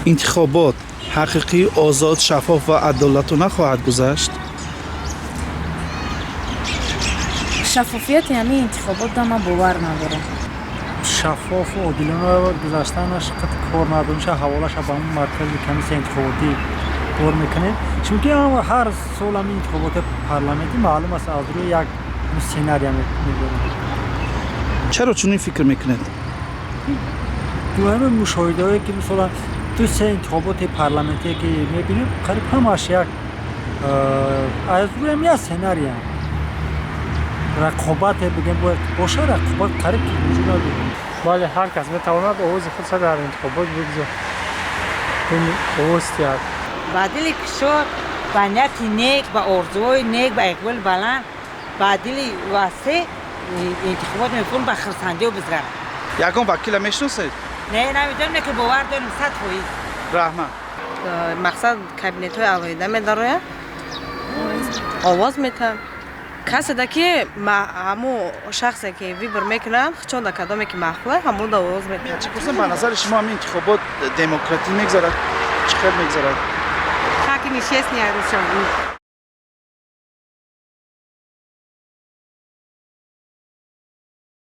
Интихобот ҳақиқӣ, озод, шаффоф ва адолатона хоҳад гузашт? Шаффофияти ҳамин интихобот да ман бовар надорам. Шаффофу одилона гузаштанаш қат кор надорем, ша ҳаволаша ба ҳамун маркази комиссияи интихоботӣ бор мекунем, чунки ҳар сол ҳамин интихоботи парламентӣ маълум аст, аз рӯи як сценария мебарем. Чаро чунин фикр мекунед? Дуҳами мушоҳидаҳое ки, мисолан, ду се интихоботи парламентие ки мебинем, қариб ҳамаш як аз рӯи ҳам як сценария. Рақобате бигем бояд боша, рақобат қариб ки вуҷуд надорад. Бале, ҳар кас метавонад овози худша дар интихобот бигузорад, овоз диҳад. Ба дили кушод, ба нияти нек, ба орзуҳои нек, ба иқболи баланд, ба дили васеъ интихобот мекунем, ба хурсандиё бизгарам. Ягон вакила мешиносед? Не, намедонем, ки бовар дорем 100%. Раҳмат. Мақсад, кабинетҳои алоҳида медарояд, овоз метаҳам каседа ки ҳамун шахсе ки выбор мекунанд, чон да кадоме ки маъқула, ҳамон да овоз метаҳам. Чӣ пурсам, ба назари шумо ҳамин интихобот демократӣ мегзарад? Чӣ хел мегзарад? Как нечестно.